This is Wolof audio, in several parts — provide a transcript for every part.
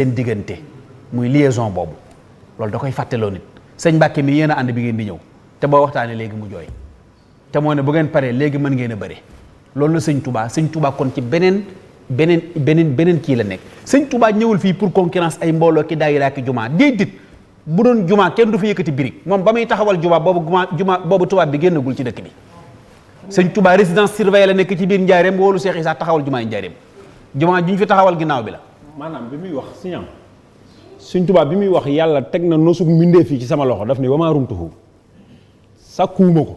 seen diggante muy liaison boobu loolu da koy fàtteloo nit sëñ Mbàkke mi yéen a ànd bi ngeen di ñëw te boo waxtaanee léegi mu jooy te moo ne bu ngeen paree léegi mën ngeen a bëre loolu la sëñ Touba kon ci beneen kii la nekk sëñ Touba ñëwul fii pour concurrence ay mbooloo ki daayira ki jumaa déedéet bu doon jumaa kenn du fa yëkkati birig moom ba muy taxawal jumaa boobu tubaab bi génnagul ci dëkk bi sëñ Touba résidence surveillée la nekk ci biir Njaareem woolu Cheikh Issa taxawal jumaa yi Njaareem jumaa ju ñu fi taxawal ginnaaw bi la maanaam bi muy wax sëñ Touba bi muy wax yàlla teg na nosug mbindee fii ci sama loxo daf ni wamaa rumtuhu sàkkuwuma ko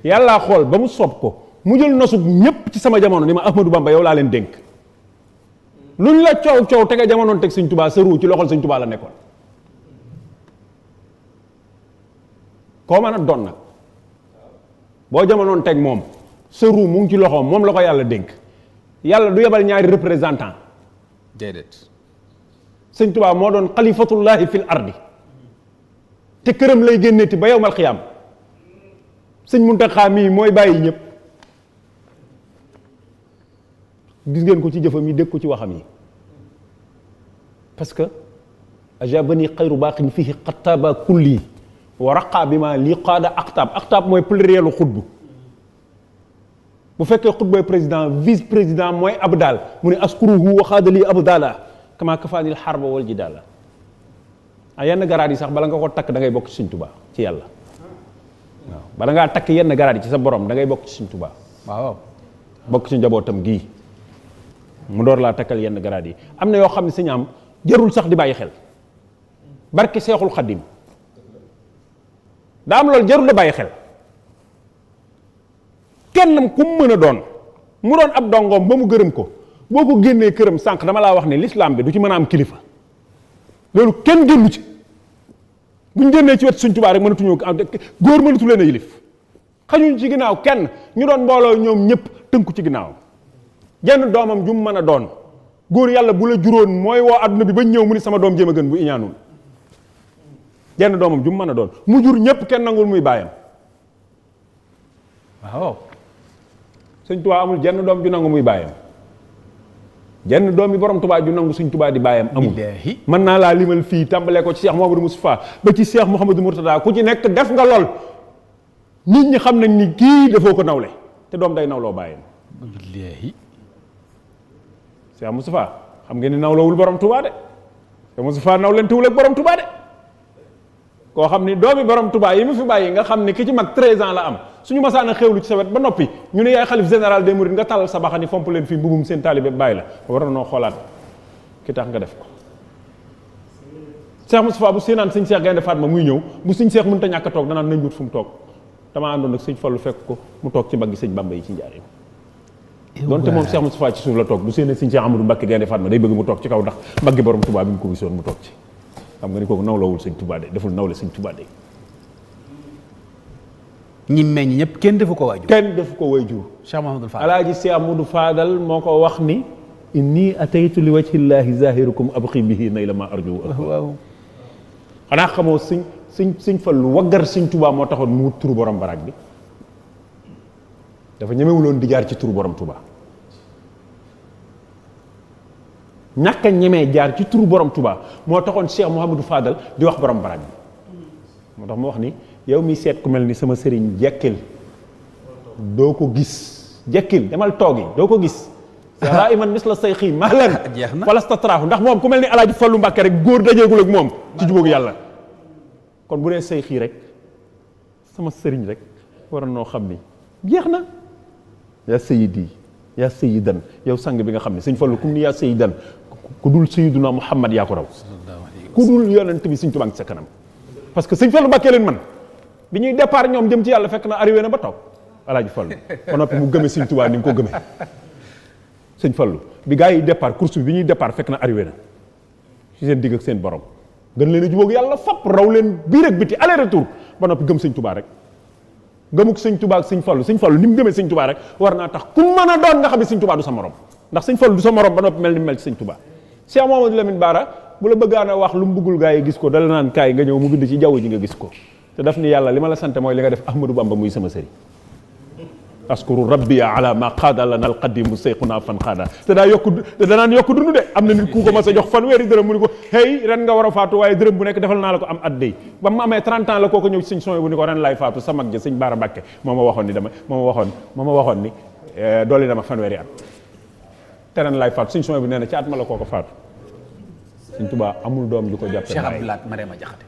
yàllaa xool ba mu soob ko mu jël nosug ñépp ci sama jamono ni ma Ahmadou Bamba yow laa leen dénk luñ la coow tege jamonoon teg sëñ Touba sa ruu ci loxol sëñ Touba la nekkoon koo mën a doon nag boo jamonoon teg moom sa ruu mu ngi ci loxoom moom la ko yàlla dénk yàlla du yebal ñaari représentant déedéet sëñ Touba moo doon xalifatullahi fil ardi te këram lay génneeti ba yowmal xiyaam sëñ Muntaxa mii mooy bàyyi ñëpp gis ngeen ko ci jëfam yi dégg ko ci waxam yi parce que ajabani xayru baaxin fihi xattaaba kulli wa raqa bi ma lii qaada aqtaab mooy plurielu xutbu bu fekkee xutbooy président vice président mooy abdal mu ne askuruhu wa xaadali abdala kama kafaanil xarba wal jidaala yenn garaat yi sax bala nga ko takk da ngay bokk ci Sëñ Tuubaa ci yàlla waaw bala ngaa takk yenn garaat yi ci sa borom da ngay bokk ci Sëñ Tuubaa waaw bokk ci njabootam gii mu door laa takkal yenn garaat yi am na yoo xam ne sëñ am jarul sax di bàyyi xel barke Seexul Xaddim daa am loolu jarul da bàyyi xel kenn ku mu mën a doon mu doon ab dongoom ba mu gërëm ko boo ko génnee këram sànq dama laa wax ne l'islam bi du ci mën a am kilifa loolu kenn génnu ci buñ génnee ci wet Sëñ Tuubaa rek mënatuñoo góor mënatu leen a yilif xañuñ ci ginnaaw kenn ñu doon mbooloo ñoom ñëpp tënku ci ginnaaw jenn doomam ju mu mën a doon góor yàlla bu la juróon mooy woo adduna bi ba ñëw mu ni sama doom jéem a gën bu iñaanul jenn doomam ju mu mën a doon mu jur ñëpp kenn nangul muy bàyyam waaw Sëñ Tuubaa amul jenn doom ju nangu muy bàyyam jenn doom yi borom Tuubaa ju nangu Sëñ Tuubaa di bàyyam amul mën naa laa limal fii tàmbalee ko ci Cheikh Mouhamadou Moustapha ba ci Cheikh Mouhamadou Mourtada ku ci nekk def nga lool nit ñi xam nañ ni kii dafoo ko nawle te doom day nawloo bàyyam Cheikh Moustapha xam ngeen ni nawlawul borom Tuubaa de Cheikh Moustapha nawlentewul ak borom Tuubaa de koo xam ni doomi borom Tuubaa yi mu fi bàyyi nga xam ni ki ci mag 13 ans la am suñu masaan a xewlu ci sa wet ba noppi ñu ne yaay xalif général des mourides nga tàllal sa baxa ni fomp leen fii mbubum seen taalibe bàyyi la war na noo xoolaat ki tax nga def ko Cheikh Moustapha bu séenaan sëñ Cheikh Gaynde Fatma muy ñëw bu sëñ Cheikh mënut a ñàkk a toog danaan nañ wut fu mu toog damaa àndoon ak sëñ Fallu fekk ko mu toog ci mbaggi sëñ Bamba yi ci njaareem donte moom Cheikh Moustapha ci suuf la toog bu séenee sëñ Cheikh Amadou Mbacké Gaynde Fatma day bëgg mu toog ci kaw ndax mbaggi borom Tuubaa bi mu ko gisoon mu toog ci xam nga ni kooku nawlawul sëñ Tuubaa de deful nawle sëñ Tuubaa de ñi meññ ñëpp kenn defu ko waajur kenn defu ko waajur Cheikh Mouhamadou Fadal alaaji Cheikh Amadou Fadal moo ko wax ni inni ataytu li wajhillahi zahirukum abqi bihi nayla ma arju waaw xanaa xamoo sëñ Fallu waggar sëñ Tuubaa moo taxoon mu wut turu borom baraag bi dafa ñemewuloon di jaar ci turu borom Tuubaa ñàkk a ñemee jaar ci turu borom Tuubaa moo taxoon Cheikh Mouhamadou Fadal di wax borom baraag bi moo tax mu wax ni yow mi seet ku mel ni sama sëriñ jekkil doo ko gis jekkil demal toogi doo ko gis raa iman mis la say xii mahlan falasta traahu ndax moom ku mel ni Alaaji Fallu Mbàkke rek góor dajeegul ak moom ci jubóog yàlla kon bu dee say xii rek sama sëriñ rek war noo xam ni jeex na yaa sayidi yaa sayidan yow sang bi nga xam ne sëñ Fallu kum ni yaa sayidan ku dul sayiduna Muhammad yaa ko raw ku dul yonent bi sëñ Tuubaa ngi sa kanam parce que sëñ Fallu Mbàkke leen man bi ñuy départ ñoom jëm ci yàlla fekk na arrivé na ba toog Alaaji Fallu ba noppi mu gëme sëñ Tuubaa ni nga ko gëme sëñ Fallu bi gars yi départ course bi ñuy départ fekk na arrivé na ci seen digg ak seen borom gën leen a jubóog yàlla fap raw leen biir ak biti aller retour ba noppi gëm sëñ Tuubaa rek gëmuk sëñ Tuubaa ak sëñ Fallu ni mu gëmee sëñ Tuubaa rek war naa tax ku mën a doon nga xam ne sëñ Tuubaa du sa morom ndax sëñ Fallu du sa morom ba noppi mel ni mel ci sëñ Tuubaa Cheikh Mouhamadou Lamine Bara bu la bëggaan a wax lu mu bëggul gars yi gis ko dala naan kaay nga ñëw mu bind ci jaww ji nga gis ko te daf ni yàlla li ma la sant mooy li nga def Ahmadou Bamba muy sama sëriñ askuru rabbiya ala ma qaada lana alqadimu seyxuna fan xaada te danaan yokk dund de am na nit ku ko mas a jox fanweeri dërëm mu ni ko hey ren nga war a faatu waaye dërëm bu nekk defal naa la ko am at day ba mu amee 30 ans la kooku ñëw ci sëñ son bu ni ko ren laay faatu sa mag ja sëñ Baara Mbàkke moo ma waxoon ni doole dama fanweeri at te ren laay faatu sëñ son bi nee na ci at ma la kooko faatu sëñ Tuubaa amul doom ju ko jàppe Cheikh Abdoulaye Marema Jaxate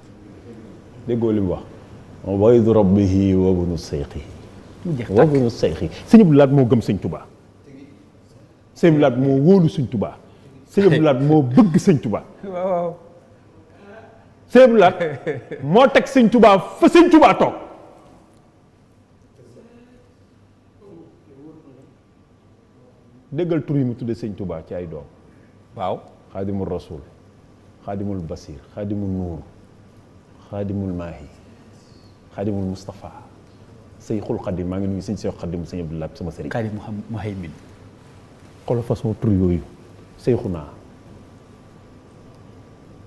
déggoo li mu wax waydu rabbihi wabnu seyxi mu jeex wabnu seyxi sëñ Abdou Lahad moo gëm sëñ Tuubaa sëñ Abdou Lahad moo wóolu sëñ Tuubaa sëñ Abdou Lahad moo bëgg sëñ Tuubaa waaw sëñ Abdou Lahad moo teg sëñ Tuubaa fa sëñ Tuubaa toog déggal tur yi mu tudde sëñ Tuubaa ci ay doom waaw xaadimul rasul xaadimul basir xaadimul nuur xaadimul maahi xaadimul Moustapha Seyxul Xadim maa ngi nuyu sëñ Seex Xadim sëñ Abdou Lahad sama sëriñ. Xadim Muhaymin. xoolal façon tur yooyu Seyxuna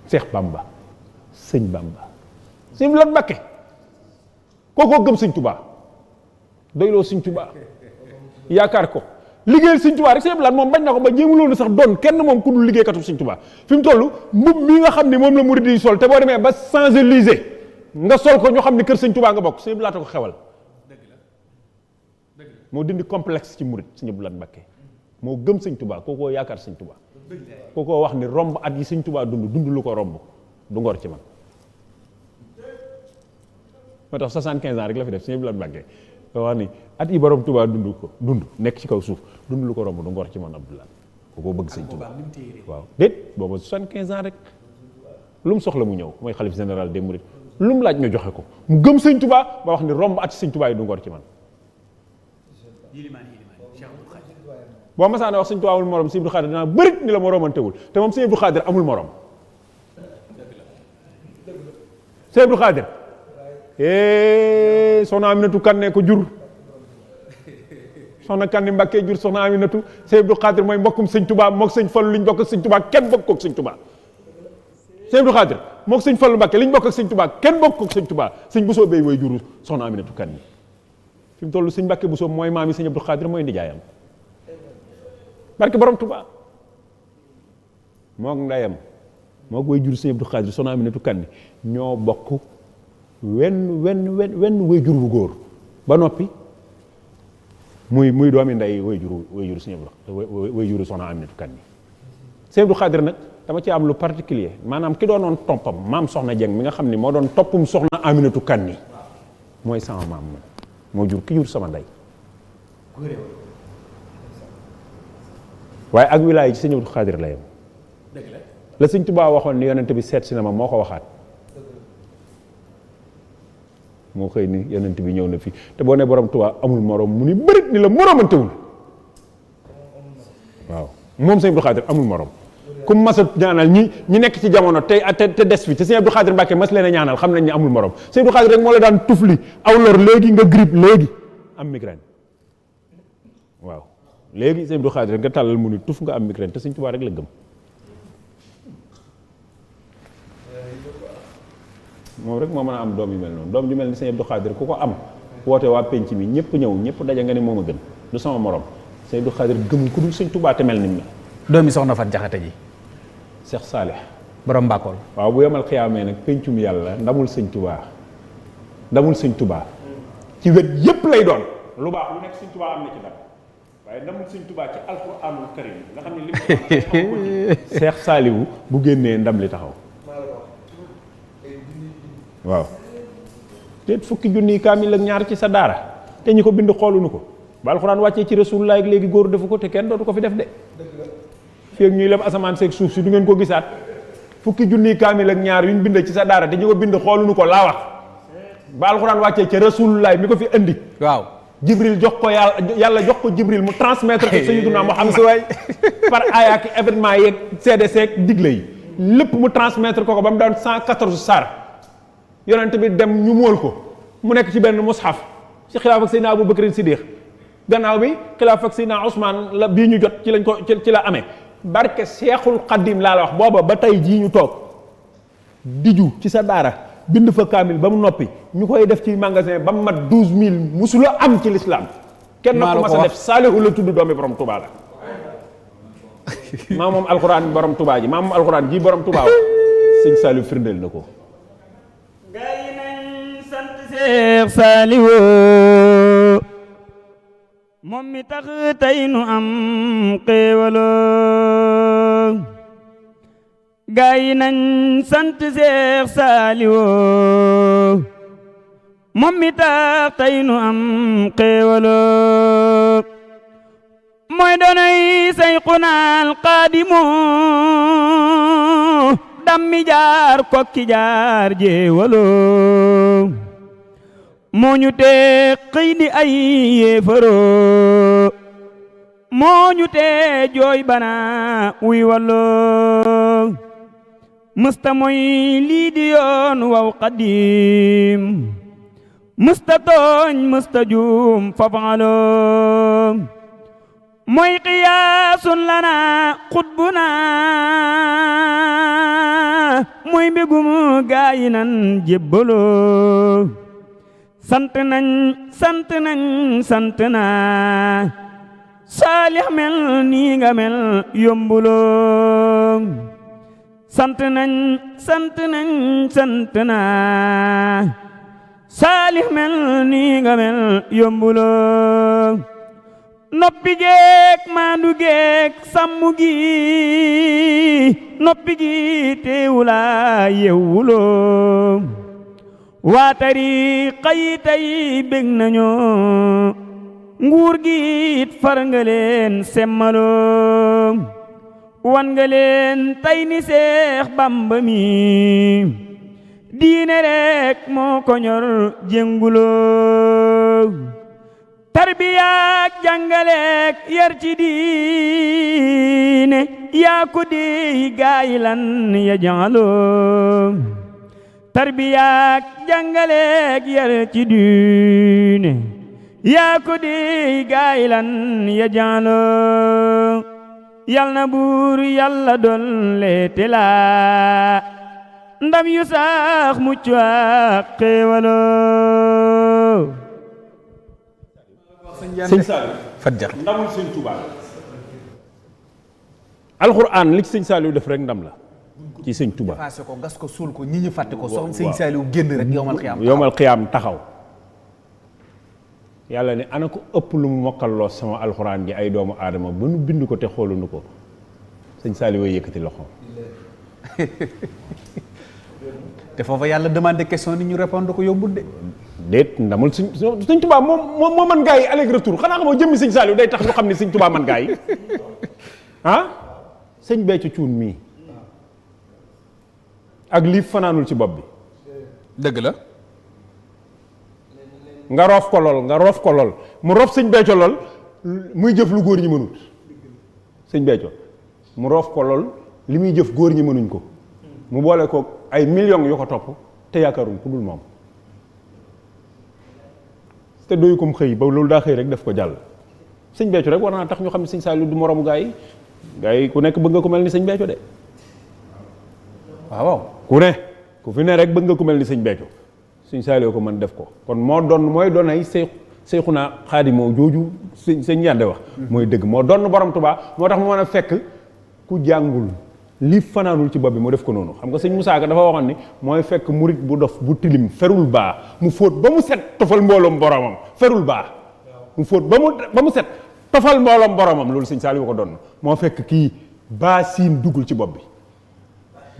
Seex Bamba sëñ Bamba sëñ Abdou Lahad Mbakke kookoo gëm sëñ Tuubaa doyloo sëñ Tuubaa yaakaar ko liggéeyal sëñ Tuubaa rek sëñ Abdou Lahad moom bañ na ko ba jéemuloon sax doon kenn moom ku dul liggéeykatu sëñ Tuubaa fi mu toll mbubb mi nga xam ne moom la murid yi sol te boo demee ba Champs-Élysées nga sol ko ñu xam ne kër sëñ Tuubaa nga bokk sëñ Abdou Lahad ko xewal moo dindi complexe ci murid sëñ Abdou Lahad Mbacké moo gëm sëñ Tuubaa kookoo yaakaar sëñ Tuubaa kookoo wax ni romb at yi sëñ Tuubaa dund lu ko romb du ngor ci man moo tax 75 ans rek la fi def sëñ Abdou Lahad Mbacké wax ni at yi borom Tuubaa dund nekk ci kaw suuf dund lu ko romb du ngor ci man Abdou Lahad kookoo bëgg sëñ Tuubaa waaw déet booba 75 ans rek lu mu soxla mu ñëw mooy xalif général des mourides lu mu laaj ñu joxe ko mu gëm sëñ Tuubaa ba wax ni romb at sëñ Tuubaa yi du ngor ci man boo masaana wax sëñ Tuubaa amul morom sëñ Abdou Khadre dinaa bërit ni la moromantewul te moom sëñ Abdou Khadre amul morom sëñ Abdou Khadre soxna Aminatu Kanne ko jur soxna Kanne Mbàkke jur soxna Aminatu sëñ Abdou Khadre mooy mbokkum sëñ Tuubaa mook sëñ Fallu liñ bokk ak sëñ Tuubaa kenn bokk ak sëñ Tuubaa sëñ Abdou Khadre mook sëñ Fallu Mbàkke liñ bokk ak sëñ Tuubaa kenn bokk ak sëñ Tuubaa sëñ Bousso Bey way juru soxna Aminatu Kanne fi mu toll sëñ Mbàkke Bousso mooy maam yi sëñ Abdou Khadre mooy ndijaayam barke borom Tuubaa mook ndeyam mook way jur sëñ Abdou Khadre soxna Aminatu Kanne ñoo bokk wenn way jur bu góor ba noppi muy doomi ndey way juru sëñ Abdou way juru soxna Aminatu Kanne sëñ Abdou Khadre nag dama ci am lu particulier maanaam ki doonoon toppam maam soxna Jeng mi nga xam ni moo doon toppum soxna Aminatu Kanne mooy sama maam man moo jur ki jur sama ndey waaye ak wilaay ci sëñ Abdou Khadre la yem la sëñ Tuubaa waxoon ni yonent bi seet si na ma moo ko waxaat moo xëy ni yonent bi ñëw na fi te boo ne borom Tuubaa amul morom mu ni bërit ni la moromantewul waaw moom sëñ Abdou Khadre amul morom ku mas a ñaanal ñi nekk ci jamono te des fi te sëñ Abdou Khadre Mbacké mas leen a ñaanal xam nañ ni amul morom sëñ Abdou Khadre rek moo la daan tufli aw lor léegi nga grippe léegi am migraine waaw léegi sëñ Abdou Khadre nga tàllal mu ni tuf nga am migraine te sëñ Tuubaa rek la gëm moom rek moo mën a am doom yu mel noonu doom yu mel ni sëñ Abdou Khadre ku ko am woote waa penc mi ñëpp ñëw ñëpp daja nga ni moom a gën du sama morom sëñ Abdou Khadre gëmul ku dul sëñ Tuubaa te mel ni mi doomi soxna Fat Jaxate ji Cheikh Salih borom Mbakol waaw bu yemal xiyaamee nag pencum yàlla ndamul sëñ Tuubaa ci wet yépp lay doon lu baax lu nekk sëñ Tuubaa am na ci dara waaye ndamul sëñ Tuubaa ci alxuraanul karim nga xam ne li Cheikh Saliou bu génnee ndam li taxaw waaw te fukki junniy kaamil ak ñaar ci sa daara te ñi ko bind xooluñu ko ba alxuraan wàccee ci Rasulullah ak léegi góor defu ko te kenn dootu ko fi def de fii ak ñuy lem asamaan seeg suuf si du ngeen ko gisaat fukki junniy kaamil ak ñaar yuñ bind ci sa daara te ñi ko bind xooluñu ko laa wax ba alxuraan wàccee ca Rasulullah mi ko fi indi waaw Jibril jox ko yàlla jox ko Jibril mu transmettre ko Sayyiduna Muhammad par aaya ak événement yeeg CDC ak digle yi lépp mu transmettre ko ba mu daan 114 sar yonent bi dem ñu móol ko mu nekk ci benn mushaf ci xilaaf ak Seydina Abu Bakrin Siddiq gannaaw bi xilaaf ak Seydina Ousmane la bii ñu jot ci lañ ko ci la amee barke Seexul Xaddim laa la wax booba ba tey jii ñu toog diju ci sa daara bind fa kaamil ba mu noppi ñu koy def ci magasin ba mu mat 12000 musula am ci l'islam kenn maa ku la mas ko a wax. def Saalihu la tudd doomi borom Touba la maa moom alxuraan borom Touba ji maa moom alxuraan ji borom Touba wax sëñ Saalihu firndeel na ko. gaa yi nañ sant Seex Saalihu moom mi tax tey nu am xéewaloo gaa yi nañ sant Seex Saalihu moom mi tax tey nu am xéewaloo mooy doonay Sayxunal Xaadimu dammi jaar kokki jaar jéewaloo moo ñu tee xëy di ay yéefaroo moo ñu tee jooy bana wuy walloo mësta mooy lii di yoon waw xadim mësta tooñ mësta juum fafaloo mooy qiyaasun lana xutbuna mooy mbégum gaayi nan jébbaloo sant nañ sant nañ sant naa saalix mel nii nga mel yombuloo sant nañ sant nañ sant naa saalix mel nii nga mel yombuloo noppi geek maandu geek sàmm gi noppi gi teewula yewwuloo waa tariixa yi tey bég nañu nguur gi it far nga leen semmaloo wan nga leen tey ni Seex Bamba mi diine rek moo ko ñor jénguloo tarbiyaak jàngaleek yar ci diine yaa ko dey gaayi lan ya jaaloo tarbiyaak jàngaleek yar ci diine yaa ko dey gaayi lan ya jaaloo yal na buur yàlla dolle te laa ndam yu sax mucc ak xéewaloo sëñ Saalihu Fajjar ndamul sëñ Touba alxuraan li ci sëñ Saalihu def rek ndam la ci sëñ Touba. passé ko gas ko suul ko ñi ñu fàtte ko soxna sëñ Saalihu génn rek yowmal xiyaam taxaw yàlla ne ana ko ëpp lu mu mokkalloo sama alxuraan ji ay doomu aadama ba nu bind ko te xooluñu ko sëñ Saalihu yëkkati loxo. te foofa yàlla demandé question ni ñu répondre ko yombul de. déet ndamul sëñ Touba moo man gaa yi aller retour xanaa xamoo jëmmi sëñ Saalihu day tax ñu xam ne sëñ Touba man gaa yi ah sëñ Béthio Thioune mii ak lii fanaanul ci bopp bi dëgg la. nga roof ko lool mu roof sëñ Béthio lool muy jëf lu góor ñi mënut sëñ Béthio mu roof ko lool li muy jëf góor ñi mënuñ ko mu boole ko ay millions yu ko topp te yaakaaruñ ku dul moom te doyu ko mu xëy ba loolu daa xëy rek def ko jàll sëñ Béthio rek war naa tax ñu xam ne sëñ Saalihu du moroomu gaa yi ku nekk bëgg nga ko mel ni sëñ Béthio de waaw ku fi ne rek bëgg nga ko mel ni sëñ Béthio sëñ Saalihu ko mën def ko kon mooy doon ay Seexuna Xaadimoo jooju sëñ Yande wax mooy dëgg moo doon borom Tuubaa moo tax mu mën a fekk ku jàngul li fanaanul ci bopp bi mu def ko noonu xam nga sëñ Musaa Ka dafa waxoon ni mooy fekk murit bu dof bu tilim ferul baa mu fóot ba mu set tofal mbooloom boromam ferul baa mu fóot ba mu set tofal mbooloom boromam loolu sëñ Saalihu ko doon moo fekk kii baa siin duggul ci bopp bi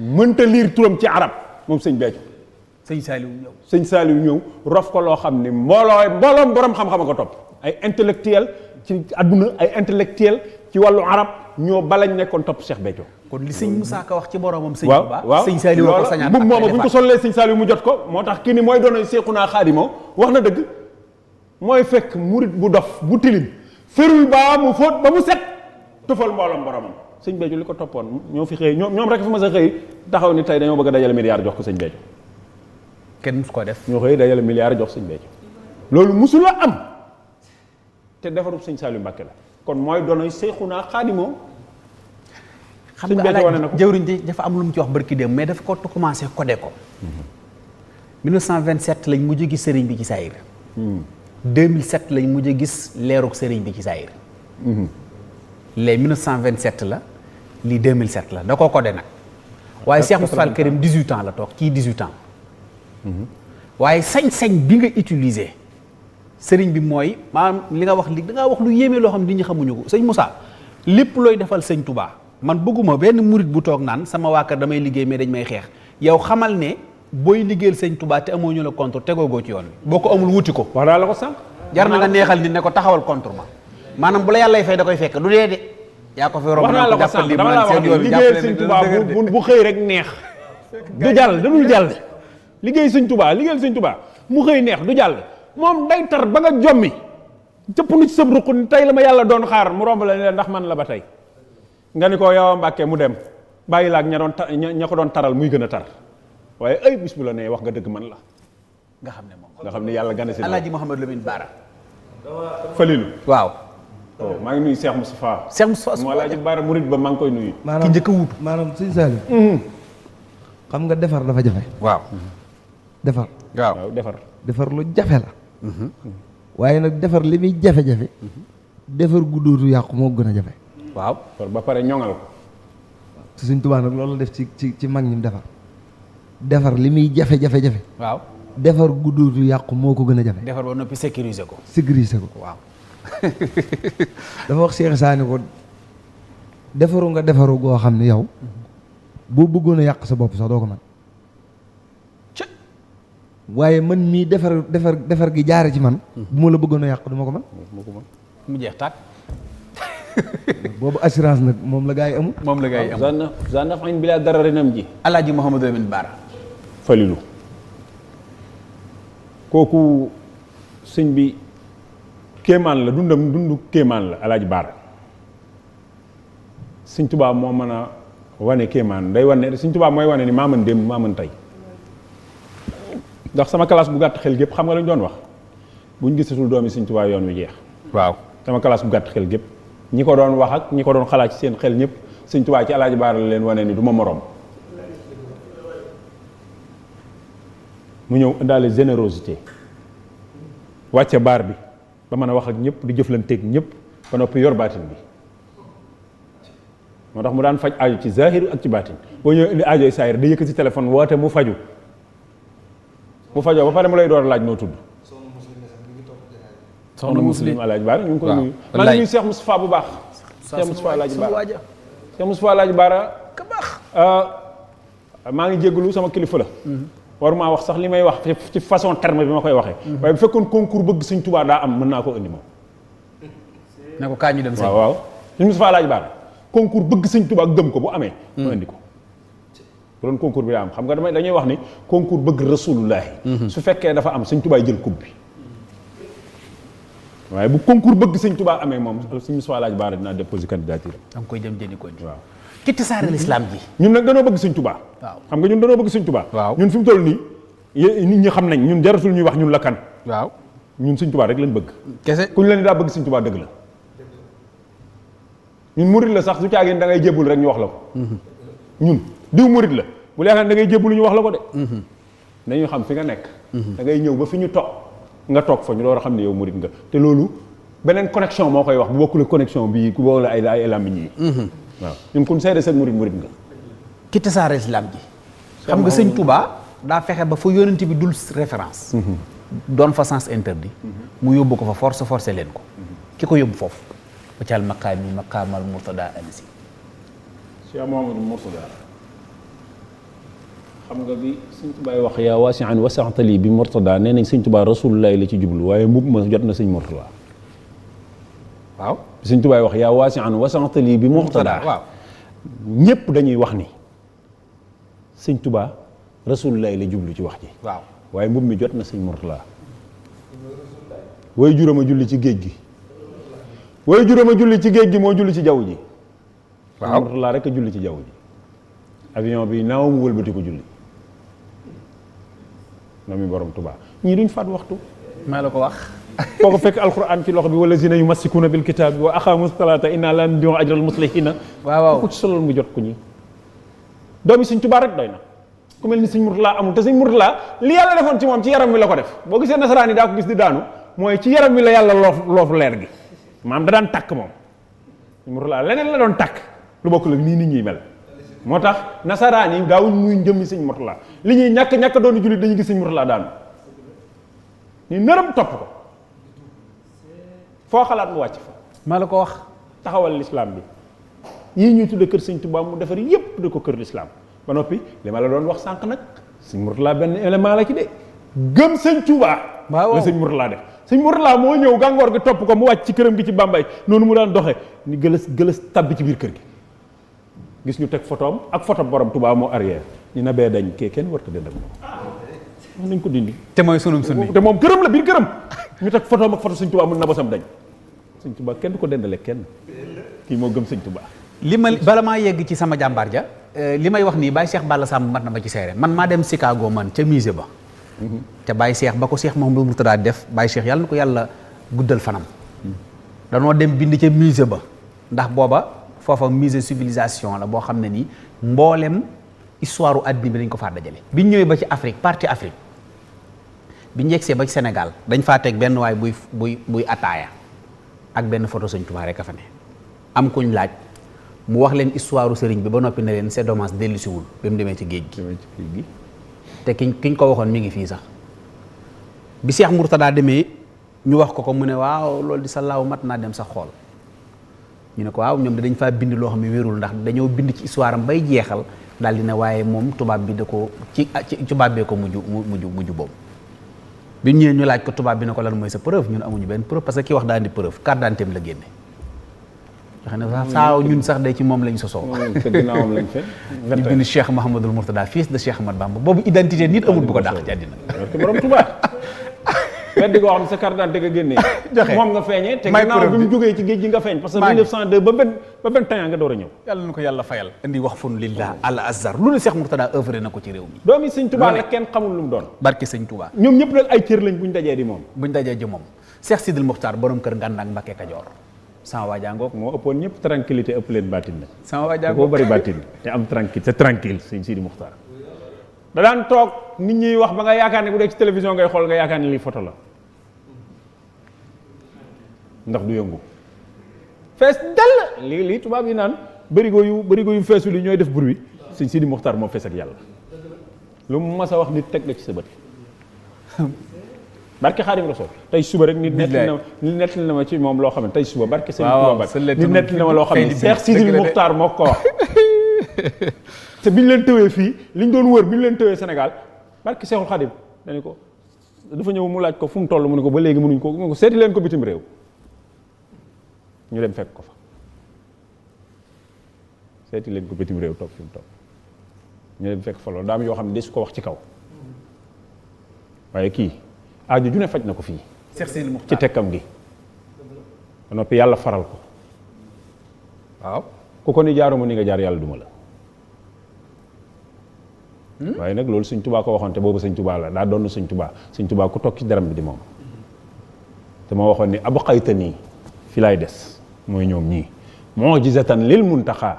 mënta liir turam ci arab moom sëñ Béthio sëñ Saalihu ñëw rof ko loo xam ne mbooloom borom xam-xam a ko topp ay intellectuel ci àdduna ay intellectuel ci wàllu arab ñoo balañ nekkoon topp Cheikh Béthio kon li sëñ Musaa Ka wax ci boromam sëñ waaw Tuubaa sëñ Saalihu ko sañaat bu mooma bu ñu ko sollee sëñ Saalihu mu jot ko moo tax kii ni mooy doon Seexuna Xaadimoo wax na dëgg mooy fekk murit bu dof bu tilim ferul baa mu fóot ba mu set tëfal mbooloom boromam sëñ Béthio li ko toppoon ñoo fi xëy ñoom rek fi ma sa xëy taxaw ni tey dañoo bëgg a dajale milliard jox ko sëñ Béthio kenn mus ko def ñoo xëy dajale milliard jox sëñ Béthio loolu musula am te defarub sëñ Saalihu Mbàkke la kon mooy doon Seexuna Xaadimoo xam nga alaaj jëwriñ ji dafa am lu mu ci wax barki dem mais dafa ko commencé codé ko 1927 lañ mujj gi sëriñ bi ci saayir 2007 lañ mujj a gis leerug sëriñ bi ci saayir les 1927 la lii 2007 la da koo codé nag waaye Cheikh Moustapha Al Karim 18 ans la toog kii 18 ans waaye sañ-sañ bi nga utiliser sëriñ bi mooy maanaam li nga wax li da ngaa wax lu yéeme loo xam ne nit ñi xamuñu ko sëñ Moussa lépp looy defal sëñ Touba man bëgguma benn murit bu toog naan sama waa kër damay liggéey mais dañ may xeex yow xamal ne booy liggéeyal sëñ Touba te amoo ñu la contre tegoogoo ci yoon wi boo ko amul wuti ko wax naa la ko sànq. jar na nga neexal nit ne ko taxawal contre ma maanaam bu la yàllay fay da koy fekk du dee de yaa ko fi romb wax naa la ko sànq dama la wax ni liggéeyal sëñ Touba bu xëy rek neex du jàll dadul jàll liggéey sëñ Touba liggéeyal sëñ Touba mu xëy neex du jàll moom day tar ba nga jommi jëpp nu ci sëb ruq ni tey la ma yàlla doon xaar mu romb la ne ndax man la ba tey nga ni ko yow Mbàkke mu dem bàyyi la ak ña ko doon taral muy gën a tar waaye ay bis bu la nee wax nga dëgg man la nga xam ne moom nga xam ne yàlla gane si Alaaji Mouhamadou Lamine Bara Falilu waaw maa ngi nuyu Cheikh Moustapha Cheikh Moustapha mu Alaaji Bara murid ba maa ngi koy nuyu ki njëkk a wuutu maanaam sëñ Saliou xam nga defar dafa jafe waaw defar waaw defar lu jafe la waaye nag defar li muy jafe-jafe defar gu dootu yàqu moo gën a jafe waaw ba pare ñoŋal ko te Sëñ Tuubaa nag loolu la def ci mag ñi defar li muy jafe-jafe-jafe waaw defar gu dootu yàqu moo ko gën a jafe defar ba noppi sécuriser ko waaw dafa wax Cheikh Saani ko defaru nga defaru goo xam ne yow boo bëggoon a yàq sa bopp sax doo ko mën waaye man mii defar gi jaare ci man bu ma la bëggoon a yàq du ma ko mën mu jeex tàkk boobu assurance nag moom la gaa yi amul moom la gaa yi amul zanna fañ bi laa dara renam ji Alaaji Mouhamadou Lamine Bara Falilu kooku sëñ bi kéemaan la dundu kéemaan la Alaaji Bara sëñ Tuubaa moo mën a wane kéemaan day wane sëñ Tuubaa mooy wane ni maa mën démb maa mën tey ndax sama classe bu gàtt xel gépp xam nga lañ doon wax buñ gisatul doomi sëñ Tuubaa yoon wi jeex waaw sama classe bu gàtt xel gépp ñi ko doon wax ak ñi ko doon xalaat ci seen xel ñëpp sëñ Tuubaa ci Alaaji Bara la leen wane ni du ma moroom mu ñëw indaale générosité wàcce baar bi ba mën a wax ak ñëpp di jëflanteeg ñëpp ba noppi yor baatin bi moo tax mu daan faj aajo ci zahir ak ci baatin boo ñëw indi aajoy saahir da yëkk ci téléphone woote mu faju bu fajoo ba pare mu lay door laaj noo tudd soxna muslim Alaaji Bara ñu ngi koy nuyu maa ngi nuyu Cheikh Moustapha bu baax Cheikh Moustapha Alaaji Bara Cheikh Moustapha Alaaji Bara ka baax maa ngi jégalu sama kilifa la waruma wax sax li may wax ci façon terme bi ma koy waxee waaye bu fekkoon concours bëgg sëñ Tuubaa daa am mën naa koo indi moom ne ko kaa ñu dem sëñ waaw Cheikh Moustapha Alaaji Bara concours bëgg sëñ Tuubaa gëm ko bu amee ma indi ko bu doon concours bi daa am xam nga dañuy wax ni concours bëgg rasulullahi su fekkee dafa am sëñ Tuubaa jël coupe bi waaye bu concours bëgg sëñ Tuubaa amee moom sëñ Moustapha Alaaji Bara dinaa déposer candidature da nga koy dem jëndi ko waaw ki tasaare l'islam ji ñun nag danoo bëgg sëñ Tuubaa waaw xam nga ñun danoo bëgg sëñ Tuubaa waaw ñun fi mu toll nii nit ñi xam nañ ñun jaratul ñuy wax ñun la kan waaw ñun sëñ Tuubaa rek lañ bëgg kese kuñ la ni daa bëgg sëñ Tuubaa dëgg la ñun murid la sax su caageen da ngay jébbul rek ñu wax la ko ñun diw murid la bu leex da ngay jébbul ñu wax la ko de dañuy xam fi nga nekk da ngay ñëw ba fi ñu toog nga toog fa ñu door a xam ne yow murid nga te loolu beneen connexion moo koy wax bu bokkul connexion bii ku boole ay làmmiñ yi waaw ñun kun seede seen murid nga ki tasaare l'islam ji xam nga sëñ Touba daa fexe ba fa yonent bi dul référence doon fa sens interdit mu yóbbu ko fa forcé leen ko ki ko yóbbu foofu ba caal maqaami maqaamal murtada anisi Cheikh Mouhamadou Mourtada xam nga bi sëñ Tuubaa wax yaa waasi'an wasa'tali bi Mourtada nee nañ sëñ Tuubaa rasulullahi la ci jublu waaye mbubb ma jot na sëñ Mourtada waaw bi sëñ Tuubaa wax yaa waasi'an wasa'tali bi Mourtada waaw ñépp dañuy wax ni sëñ Tuubaa rasulullahi la jublu ci wax ji waaw waaye mbubb mi jot na sëñ Mourtada way juróoma julli ci géej gi way juróoma julli ci géej gi moo julli ci jaww ji waaw Mourtada rek a julli ci jaww ji avion bi naaw mu wëlbati ko julli noonu borom Tuubaa ñii duñ faat waxtu maa la ko wax foo ko fekk alquran ci loxo bi wala zina yumassikuuna bil kitaabi wa aqaamu salaata inna laa nudii'u ajral muslihina waaw ku ci solol mu jot ko ñi doomi sëñ Tuubaa rek doy na ku mel ni sëñ Mourtada amul te sëñ Mourtada li yàlla defoon ci moom ci yaram wi la ko def boo gisee nasaraan yi daa ko gis di daanu mooy ci yaram wi la yàlla loofu leer gi maam da daan takk moom sëñ Murtala leneen la doon takk lu bokk la nii nit ñi mel moo tax nasaraan yi daawuñ muy njëmmi sëñ Murtala li ñuy ñàkk doon jullit dañuy gis sëñ Murtala daanu ñu nërëm topp ko foo xalaat mu wàcc fa maa la ko wax taxawal lislaam bi yii ñuy tudde kër sëñ Tuubaa mu defar yépp tudde ko kër lislaam ba noppi li ma la doon wax sànq nag sëñ Murtala benn élément la ci de gëm sëñ Tuubaa la sëñ Murtala def sëñ Murtala moo ñëw gàngoor gi topp ko mu wàcc ci këram gi ci Bambey noonu mu daan doxee ni gëlës tabbi ci biir kër gi gis ñu teg photoom ak photo borom Tuubaa moo arrière ñu na bee dañ kee kenn warta dënd ak moom nañ ko dindi te mooy sunum sunni te moom këram la biir këram ñu teg photoom ak photo sëñ Tuubaa mun na bosam dañ sëñ Tuubaa kenn du ko dendale kenn kii moo gëm sëñ Tuubaa li ma bala maa yegg ci sama jàmbaar ja li may wax nii Baye Cheikh Balla Samb mat na ma ci seere man maa dem Chicago man ca musée ba te Baye Cheikh ba ko Cheikh Mouhamadou Mourtada def Baye Cheikh yàlla na ko yàlla guddal fanam danoo dem bind ca musée ba ndax booba foofa musée civilisation la boo xam ne nii mboolem histoire u àddina bi dañ ko faa dajale biñ ñëwee ba ci Afrique partie Afrique biñ yegsee ba ci Sénégal dañ faa teg benn waay buy ataaya ak benn photo Sëñ Tuubaa rek a fa ne am kuñ laaj mu wax leen histoire sëriñ bi ba noppi ne leen c'est dommage dellusiwul ba mu demee ci géej gi te kiñ ko waxoon mi ngi fii sax bi Cheikh Mourtada demee ñu wax ko mu ne waaw loolu di sa laaw mat naa dem sax xool ñu ne ko waaw ñoom dañ faa bind loo xam ne wérul ndax dañoo bind ci histoire am bay jeexal daal di ne waaye moom tubaab bi da ko ci tubaab bee ko mujj boobu bi ñëwee ñu laaj ko tubaab bi ne ko lan mooy sa preuve ñun amuñu benn preuve parce que ki wax daal di preuve carte d'identité la génne xam ne saaw ñun sax de ci moom lañ sosoo ñu bind Cheikh Mouhamadoul Mourtada fils de Cheikh Ahmad Bamba boobu identité nit amul bu ko dàq ci àddina borom Tuubaa weddi goo xam ne sa carte d'identité nga génnee joxe moom nga feeñee te ginnaaw bi mu jógee ci géej gi nga feeñ parce que 1902 ba 21 nga door a ñëw yàlla na ko yàlla fayal indi wax fun lillah al azhar lu ne Cheikh Mourtada œuvré na ko ci réew mi doomi sëñ Tuubaa la kenn xamul lu mu doon barke sëñ Tuubaa ñoom ñëpp nag ay cër lañ buñ dajee di moom Cheikh Sidil Mokhtar borom kër Ngànnaak Mbakke Kajoor sama waajangoog moo ëppoon ñëpp tranquillité ëpp leen bàttin na sama waajangoog boo bëri bàttin te am tranquille c'est tranquille sëñ Sidi Mokhtar da daan toog nit ñi wax ba nga yaakaar ne bu dee ci télévision ngay xool nga yaakaar ne lii photo la ndax du yëngu fees dell lii tubaab yi naan bërigo yu feesul yi ñooy def bruit sëñ Sidi Mokhtar moo fees ak yàlla lu mu mas a wax nit teg la ci sa bët barke Xaadim Rasuul tey suba rek nit nettali na ma ci moom loo xam ne tey suba barke sëñ Tuubaa nit nettali na ma loo xam ne Cheikh Sidi Mokhtar moo ko wax te biñ leen tëwee fii liñ doon wër biñ leen tëwee Sénégal barke Seexul Xaadim dañu ko dafa ñëw mu laaj ko fu mu toll mu ne ko ba léegi mënuñ ko seeti leen ko bitim réew ñu dem fekk ko fa seeti leen ko bitim réew toog fi mu toog ñu dem fekk fa loolu daam yoo xam ne de su ko wax ci kaw waaye kii aaju ju ne faj na ko fii ci tekkam gi ba noppi yàlla faral ko waaw ku ko ni jaaruma ni nga jaar yàlla duma la waaye nag loolu sëñ Tuubaa ko waxoon te boobu sëñ Tuubaa la daa doon sëñ Tuubaa ku toog ci daram bi di moom te ma waxoon ni abu xayta nii fi laay des mooy ñoom ñii mu'jizatan lil muntaxa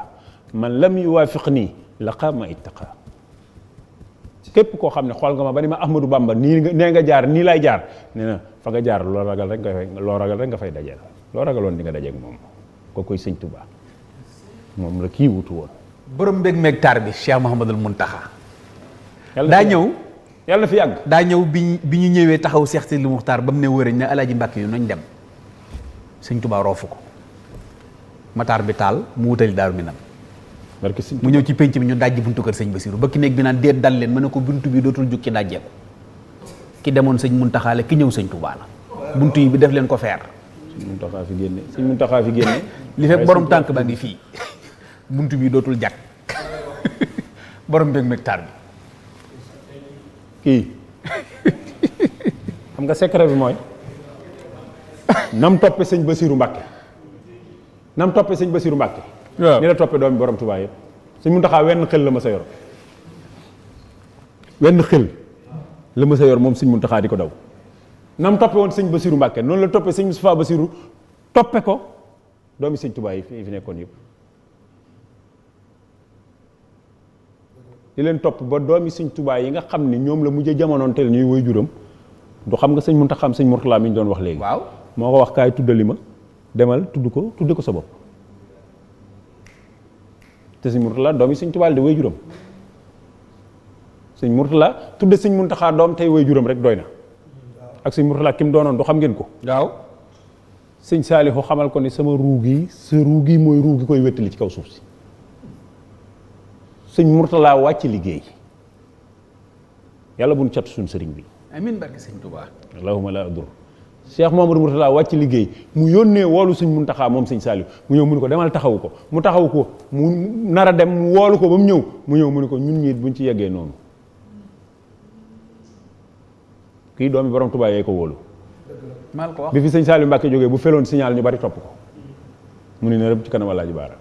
man lam yuwaafiq nii laqa ma ittaqa képp koo xam ne xool nga ma ba ni ma Ahmadou Bamba nii nee nga jaar nii lay jaar nee na fa nga jaar loo ragal rek nga fay dajeel loo ragaloon di nga dajeeg moom ko koy sëñ Tuubaa moom la kii wutu woon borom mbég meeg taar bi Cheikh Mouhamadoul Mountakha daa ñëw yàlla na fi yàgg daa ñëw bi ñu ñëwee taxaw Cheikh Sidi Muxtaar ba mu ne wëriñ ne Alaaji Mbàkke yu nañ dem sëñ Tuubaa roofu ko mataar bi taal mu wutali Daaru Minam mu ñëw ci pénc bi ñu dajji buntu kër sëñ Basiru bëkki néeg bi naan déet dal leen mën na ko buntu bi dootul jug ci dajjeeku ki demoon sëñ Muntaxa la ki ñëw sëñ Tuubaa la buntu yi bi def leen ko feer sëñ Muntaxa fi génne li fekk borom tànk ba ngi fii buntu bi dootul jag borom mbég mbég taar bi kii xam nga secret bi mooy nam toppe sëñ Basiru Mbàkke ni la toppe doomi borom Tuubaa yëpp sëñ Muntaxa wenn xel la ma sa yor moom sëñ Muntaxa di ko daw nam toppe woon sëñ Basiru Mbàkke noonu la toppe sëñ Mustafaa Basiru toppe ko doomi sëñ Tuubaa yi fi nekkoon yëpp di leen topp ba doomi sëñ Tuubaa yi nga xam ne ñoom la mujjee jamonoonteel ñuy woy juram du xam nga sëñ Muntaxa am sëñ Murtala mi ñu doon wax léegi. waaw moo ko wax kaay tuddali ma demal tudde ko sa bopp te sëñ Murtala doom yi sëñ Tuubaa di way juróom sëñ Murtala tudde sëñ Muntaxa doom tey way juróom rek doy na ak sëñ Murtala ki mu doonoon du xam ngeen ko. waaw sëñ Saalihu xamal ko ni sama ruu gi sa ruu gi mooy ruu gi koy wettali ci kaw suuf si sëñ Murtala wàcc liggéey yàlla bu nu cat suñ sëriñ bi. amiin barke sëñ Tuubaa. allahumma la adur Cheikh Mamadou Murtala wàcc liggéey mu yónnee woolu sëñ Muntaxa moom sëñ Saalihu mu ñëw mu ni ko demal taxawu ko mu taxawu ko mu nar a dem mu woolu ko ba mu ñëw mu ni ko ñun ñiit buñ ci yeggee noonu kii doomi borom Tuubaa yee ko wóolu. maa ko wax bi fi sëñ Saliou Mbacke jógee bu feloon signal ñu bari topp ko mu ne ne rëbb ci kanam Alaaji Baara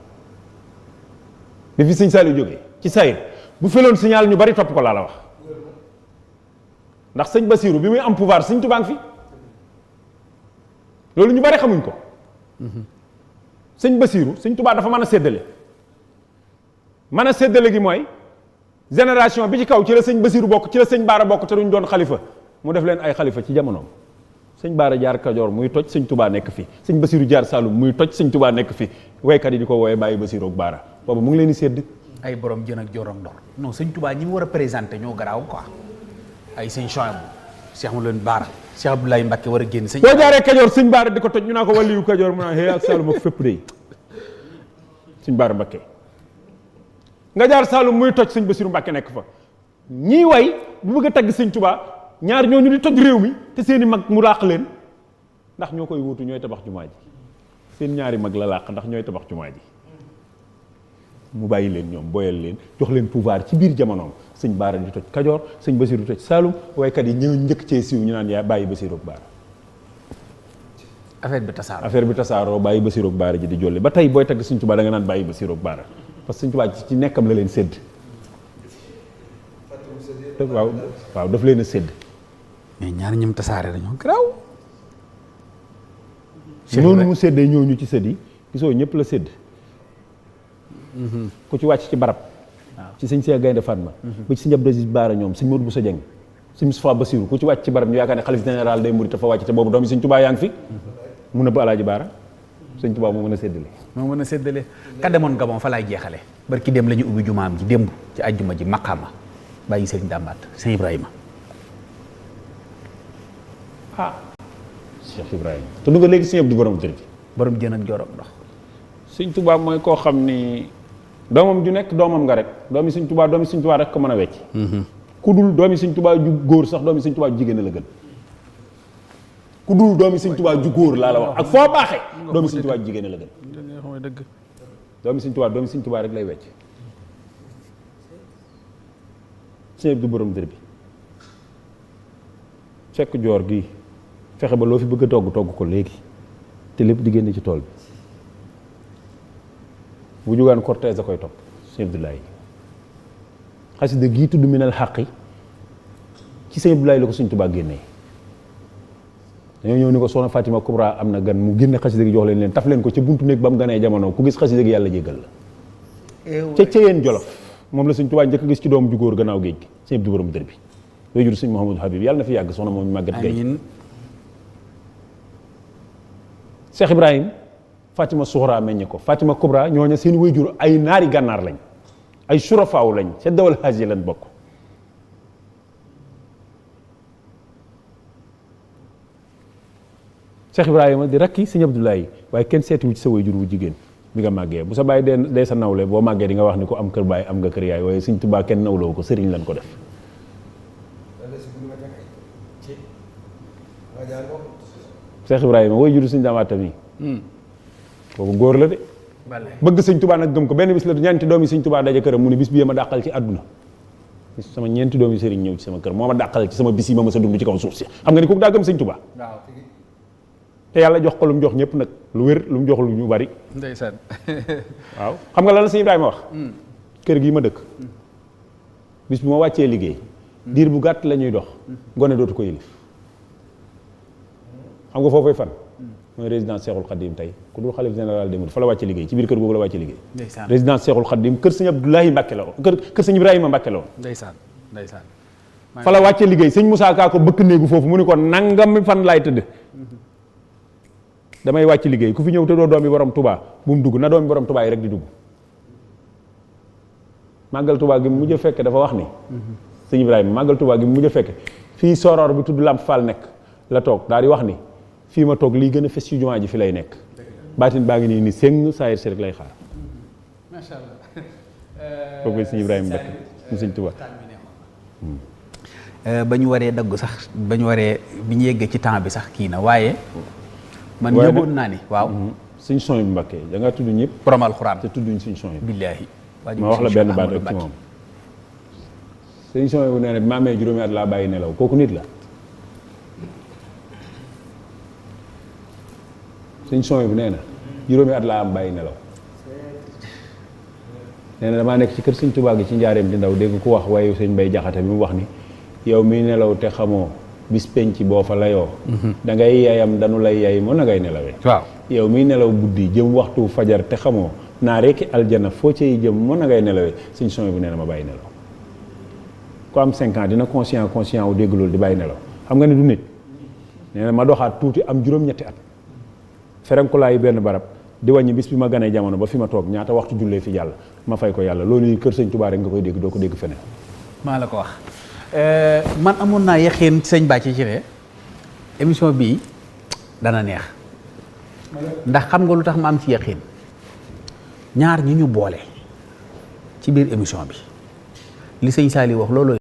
bi fi sëñ Saliou jógee ci sayir bu feloon signal ñu bari topp ko laa la wax ndax sëñ Basiiru bi muy am pouvoir sëñ Tuubaa ngi fi loolu ñu bari xamuñ ko sëñ Basiiru sëñ Tuubaa dafa mën a séddale gi mooy génération bi ci kaw ci la sëñ Basiiru bokk ci la sëñ Baara bokk te duñ doon xalifa mu def leen ay xalifa ci jamonoom sëñ Baara jaar Kajoor muy toj sëñ Tuubaa nekk fi sëñ Basiiru jaar Saalum muy toj sëñ Tuubaa nekk fi waykat yi di ko wooyee bàyyi Basiiru ak Baara boobu mu ngi leen di sédd ay borom jën ak joor ak ndor non sëñ Tuubaa ñi mu war a présenté ñoo garaaw quoi ay sëñ Chouaïbou Cheikh mu leen Baara Cheikh Abdoulaye Mbacke war a génn sëñ boo jaaree Kajoor sëñ Baara di ko toj ñu naa ko waliyu Kajoor mu naan ak Saalum ak fépp day sëñ Baara Mbacke nga jaar Saalum muy toj sëñ Basiiru Mbacke nekk fa ñii way bu bëgg a tagg sëñ Tuubaa ñaar ñooñu di toj réew mi te seeni mag mu làq leen ndax ñoo koy wuutu ñooy tabax jumaa ji seen ñaari mag la làq ndax ñooy tabax jumaa ji mu bàyyi leen ñoom boyal leen jox leen pouvoir ci biir jamonoom sëñ Baara di toj Kajoor sëñ Basiiru di toj Saalum waykat yi ñëw njëkk cee siiw ñu naan yaa bàyyi Basiiru ak Baara affaire bi tasaaroo bàyyi Basiiru ak Baara ji di jolli ba tey booy tagg sëñ Tuubaa da nga naan bàyyi Basiiru ak Baara parce que sëñ Tuubaa ci nekkam la leen sédd waaw daf leen a sédd mais ñaar ñoom tasaare dañoo garaaw. noonu mu séddee ñooñu ci sëdd yi gisoo ñëpp la sédd ku ci wàcc ci barab ci sëñ Cheikh Gaynde Fatma ba ci sëñ Abdou Aziz Baara ñoom sëñ Modou Bousso Dieng sëñ Moustapha Bassirou ku ci wàcc ci barab ñu yaakaar ne xalif général day murit dafa wàcc te boobu doom yi sëñ Tuubaa yaa ngi fi mun na ba Alaaji Baara sëñ Tuubaa moo mën a séddale ka demoon Gabon fa laay jeexale barki dem la ñu ubbi jumaam ji démb ci àjjuma ji maqaama bàyyi sëriñ Dàmbaat sëñ Ibrahima Cheikh Ibrahima te du nga léegi sëñ Abdou borom dër bi borom jën ak jorom ndox sëñ Tuubaa mooy koo xam ni doomam ju nekk doomam nga rek doomi sëñ Tuubaa rek ko mën a wecc ku dul doomi sëñ Tuubaa ju góor sax doomi sëñ Tuubaa ju jigéen la gën ku dul doomi sëñ Tuubaa ju góor laa la wax ak foo baaxee doomi sëñ Tuubaa ju jigéen la gën doomi sëñ Tuubaa rek lay wecc sëñ Abdou borom dër bi fekk joor gi fexe ba loo fi bëgg a togg ko léegi te lépp di génn ci tool bi bu jugaan cortège a koy topp sëñ Abdoulaye xasida gii tudd minal xaqi ci sëñ Abdoulaye la ko sëñ Tuubaa génnee dañoo ñëw ni ko soxna Fatima Kubra am na gan mu génne xasida gi jox leen taf leen ko ca buntu néeg ba mu ganee jamono ku gis xasida gi yàlla jéggal la ca Ceyeen Jolof moom la sëñ Tuubaa njëkk a gis ci doomu ju góor gannaaw géej gi sëñ Abdou borom dër bi yooyu jur sëñ Mouhamadou Habib yàlla na fi yàgg soxna moom ñu màggat gay Cheikh Ibrahim Fatima Suxra meññe ko Fatima Kubra ñooña seen waajur ay naari gànnaar lañ ay surafaaw lañ ca dawal xaaj yi lañ bokk Cheikh Ibrahima di rakki sëñ Abdoulaye waaye kenn seetiwu ci sa waajur wu jigéen bi nga màggee bu sa bàyyi dee sa nawle boo màggee di nga wax ni ko am kër baay am nga kër yaay waaye sëñ Tuubaa kenn nawloo ko sëriñ lañ ko def Cheikh Ibrahima waajur sëñ Daamaata mi kooku góor la de bëgg sëñ Tuubaa nag gëm ko benn bis la ñeenti doom yi sëñ Tuubaa daje këram mu ne bis bi ma dàqal ci àdduna sama ñeenti doom yi sëriñ ñëw ci sama kër moo ma dàqal ci sama bis yi ma mës a dund ci kaw suuf si xam nga ni kooku daa gëm sëñ Tuubaa te yàlla jox ko lu mu jox ñëpp nag lu wér lu mu jox lu ñu bari ndeysaan waaw xam nga lan la sëñ Ibrahima wax kër gii ma dëkk bis bi ma wàccee liggéey diir bu gàtt la ñuy dox gone dootu ko yilif xam nga foofay fan mooy résidence Seexul Xaddim tey ku dul xalif général des mourides fa la wàcce liggéey ci biir kër googu la wàcce liggéey résidence Seexul Xaddim kër sëñ Abdoulaye Mbàkke la woon kër sëñ Ibrahima Mbàkke la woon ndeysaan fa la wàcce liggéey sëñ Moussa Ka ko bëkk néegu foofu mu ni ko nangami fan laay tëdd damay wàcc liggéey ku fi ñëw te doo doomi borom Touba bu mu dugg na doomi borom Touba yi rek di dugg màggal Touba gi mu mujj a fekke dafa wax ni sëñ Ibrahima màggal Touba gi mu mujj a fekke fii soror bi tudd Lamp Fall nekk la toog daal di wax ni fii ma toog lii gën a fes ci jumaa ji fi lay nekk baatin baa ngi nii ni sëñ saayir si rek lay xaar macha allah kooku sëñ Ibrahima dëkk mu sëñ Touba ba ñu waree dagg sax ba ñu waree bi ñu yeggee ci temps bi sax kii na waaye man waaye yëgoon naa ni waaw suñ son bi Mbakke da nga tudd ñëpp borom alxuraan te tudduñ suñ son yi billaahi ma wax la benn baat rek ci moom suñ son bu nee na bi ma amee juróomi at laa bàyyi nelaw kooku nit la suñ son bu nee na juróomi at laa am bàyyi nelaw nee na damaa nekk ci kër sëñ Tuubaa gi ci njaareem di ndaw dégg ku wax waaye sëñ Bay Jaxate bi mu wax ni yow miy nelaw te xamoo bis penc boo fa layoo da ngay yayam danu lay yay moo na ngay nelawee waaw yow miy nelaw guddi jëm waxtu fajar te xamoo naa rekki aljana foo cay jëm moo na ngay nelawee suñ son bu nee na ma bàyyi nelaw ku am 5 ans dina conscient wu dégg loolu di bàyyi nelaw xam nga ne du nit nee na ma doxaat tuuti am juróom-ñetti at ferenkulaayu benn barab di wàññi bis bi ma ganee jamono ba fi ma toog ñaata waxtu jullee fi jàll ma fay ko yàlla loolu kër sëñ Tuubaa rek nga koy dégg doo ko dégg feneen maa la ko wax man amoon naa yaqeen sëñ Bàcci ci ne émission bii dana neex ndax xam nga lu tax ma am ci yaqeen ñaar ñi ñu boole ci biir émission bi li sëñ Saliou wax loolu